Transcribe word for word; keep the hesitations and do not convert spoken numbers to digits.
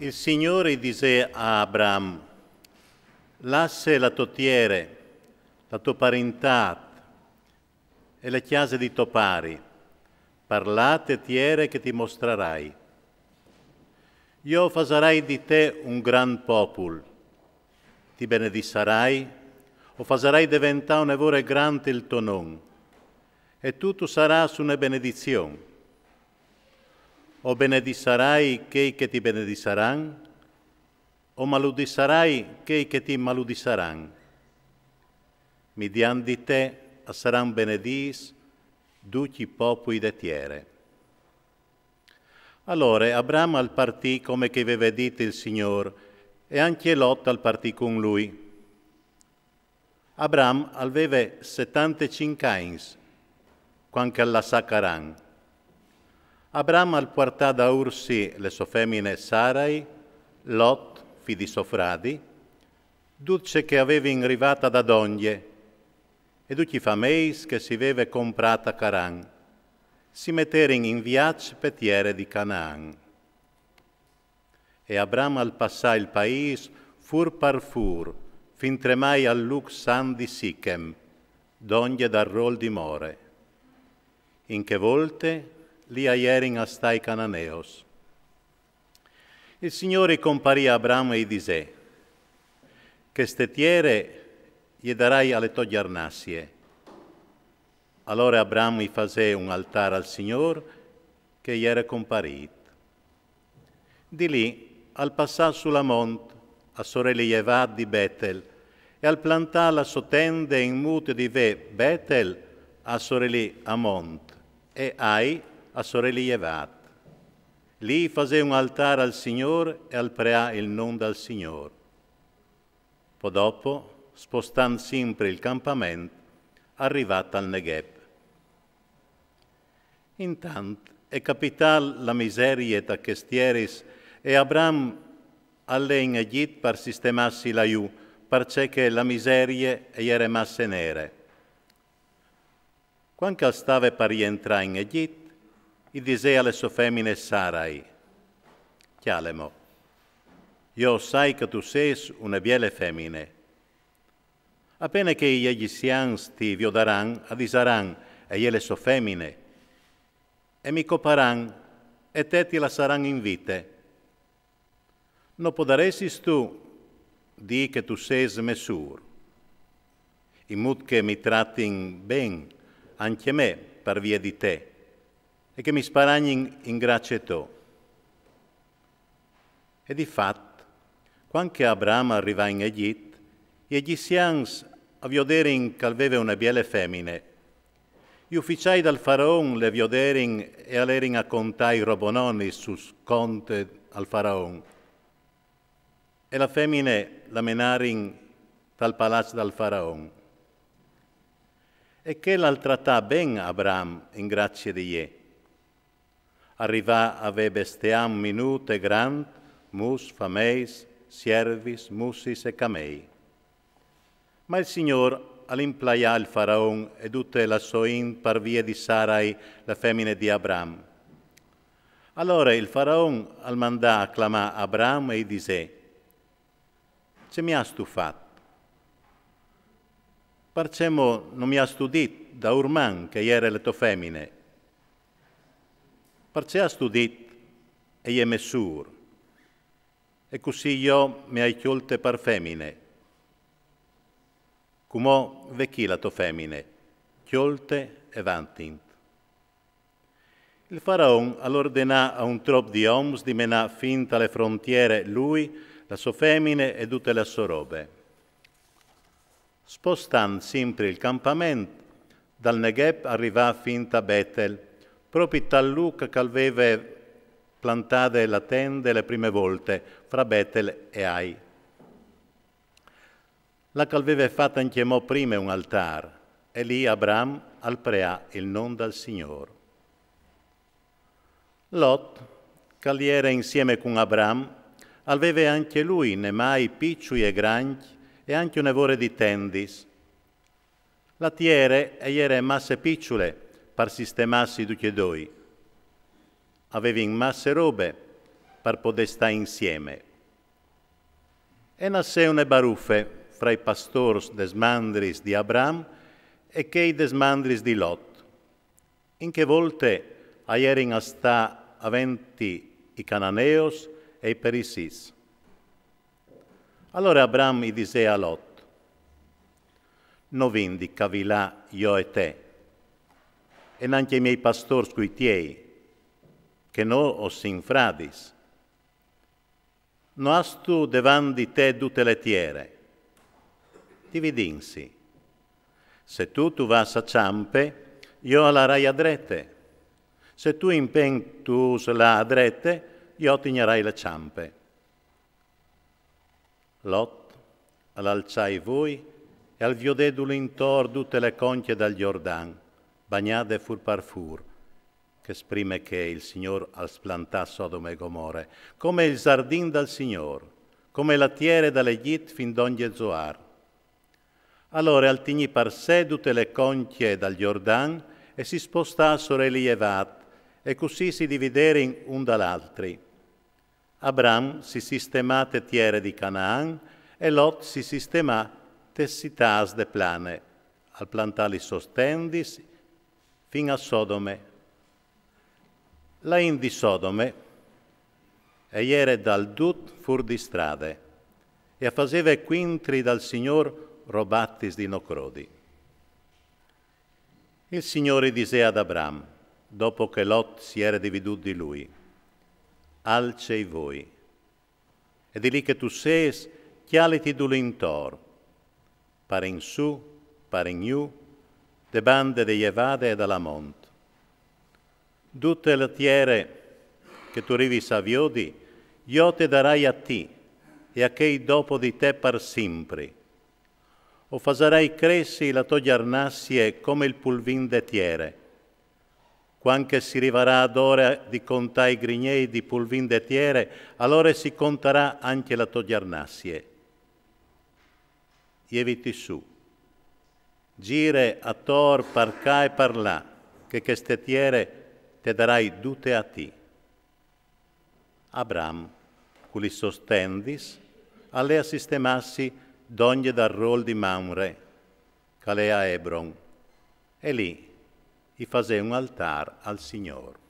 Il Signôr i disè a Abram: Lasse la tô tiere, la tô parintât e le cjase di to pari, par lâ te tiere che ti mostrarai. Jo o fasarai di te un grant popul, ti benedissarai, o fasarai deventâ une vore grant il to non, e tu tu sarâs une benedizion. O benedissarai chei che ti benedissaran, o maludissarai chei che ti maludissaran. Midiant di te a saran benedîts ducj i popui de tiere. Alore Abram al partì come che i veve dit il Signôr, e ancje Lot al partì cun lui. Abram al veve setantecinc agns cuant che al lassà Caran. Abram al puartà daûr si le sô femine Sarai, Lot, fi di so fradi, dut ce che a vevin rivât da dongje, e ducj i fameis che si veve comprât a Caran, si meterin in viaç pe tiere di Canaan. E Abram al passà il paîs fûr par fûr, fintremai al lûc sant di Sichem, dongje dal rôl di More. In chê volte li a jerin a stâ i cananeos. Il Signôr i comparì a Abram e i disè: Cheste tiere je darai a le tô gjarnassie. Alore Abram i fasè un altâr al Signôr che i jere comparît. Di li al passà sul amont, a soreli jevât di Betel, e al plantà la sô tende in mût di vê Betel a soreli amont e Ai a soreli jevât. Li i fasè un altâr al Signôr e al preà il non dal Signôr. Po dopo, spostant simpri il campament, al rivà tal Negheb. Intant e capità la miserie ta chês tieris, e Abram al lè in Egjit par sistemâsi là jù, parcè che la miserie e jere masse nere. Cuant che al stave par jentrâ in Egjit, i disè a le sô femine Sarai: Cjale mo, jo o sai che tu sês une biele femine. A pene che i egjisians ti viodaran, a disaran: E je le sô femine. E mi coparan, e te ti lassaran in vite. No podaressistu dî che tu sês me sûr, in mût che mi tratin ben ancje me par vie di te, e che mi sparagnin in gracie tô? E di fat, cuant che Abram al rivà in Egjit, i egjisians a vioderin che al veve une biele femine. I uficiâi dal faraon le vioderin e a lerin a contâ i robononis sul cont al faraon. E la femine la menarin tal palaç dal faraon. E chel al tratà ben Abram in gracie di jê. Al rivà a vê bestiam minût e grant, mus, fameis, siervis, mussis e camei. Ma il Signôr al implaià il faraon e dute la sô int par vie di Sarai, la femine di Abram. Alore il faraon al mandà a clamâ Abram e i disè: Ce mi âstu fat? Parcè mo no mi âstu dit daurman che e jere le tô femine? Parcè âstu dit: E je me sûr? E cussì jo me ai cjolte par femine. Cumò ve chi la tô femine, cjolte e va intint. Il faraon al ordenà a un trop di oms di menâ fin ta le frontiere lui, la sô femine e dute la sô robe. Spostant simpri il campament, dal Negheb al rivà fin ta Betel, propit tal lûc che al veve plantade la tende le prime volte, fra Betel e Ai. Là che al veve fat ancjemò prime un altâr, e li Abram al preà il non dal Signôr. Lot, che al jere insieme cun Abram, al veve ancje lui nemâi piçui e grancj e ancje une vore di tendis. La tiere e jere masse piçule par sistemâsi ducj e doi. A vevin masse robe, par podê stâ insiemi. E nassè une barufe fra i pastôrs des mandris di Abram e chei des mandris di Lot. In chê volte a jerin a stâ aventi i Cananeos e i Perisits. Alore Abram i disè a Lot: No vin di cavilâ jo e te, e nancje i miei pastôrs cui tiei, che nô o sin fradis. No âstu devant di te dute le tiere? Dividìnsi. Se tu tu vâs a çampe, jo a larai a drete. Se tu impen tu ûs lâ a drete, jo ti gnarai le çampe. Lot al alçà i voi e al viodè dulintor dute le concje dal Jordan, bagnade fûr par fûr, chest prime che il Signôr al splantà Sodome e Gomore, come il zardin dal Signôr, come la tiere dal Egjit fin dongje Zoar. Alore al tignì par se dute le concje dal Jordan e si spostà soreli jevât, e cussì si dividerin un dal altri. Abram si sistemà te tiere di Canaan e Lot si sistemà tes citâts de plane, al plantà lis sôs tendis fin a Sodome. La int di Sodome e jere dal dut fûr di strade e a faseve cuintri dal Signôr robatis di no crodi. Il Signôr i disè ad Abram, dopo che Lot si jere dividût di lui: Alce i voi, e di li che tu sês, cjaliti dulintor, par in sù, par in jù, de bande de jevade e da la mont. Dute la tiere che tu rivis a viodi, jo te darai a ti e a chei dopo di te par simpri. O fasarai cressi la tô gjarnassie come il pulvin de tiere. Cuant che si rivarà adore di contâ i grignei di pulvin de tiere, alore si contarà ancje la tô gjarnassie. Jeviti sù. Gire ator par ca e par là, che cheste tiere te darai dute a ti. Abram, cu lis sôs tendis, al lè a sistemâsi dongje dal rôl di Mamre, che al è a Ebron, e li i fasè un altâr al Signôr.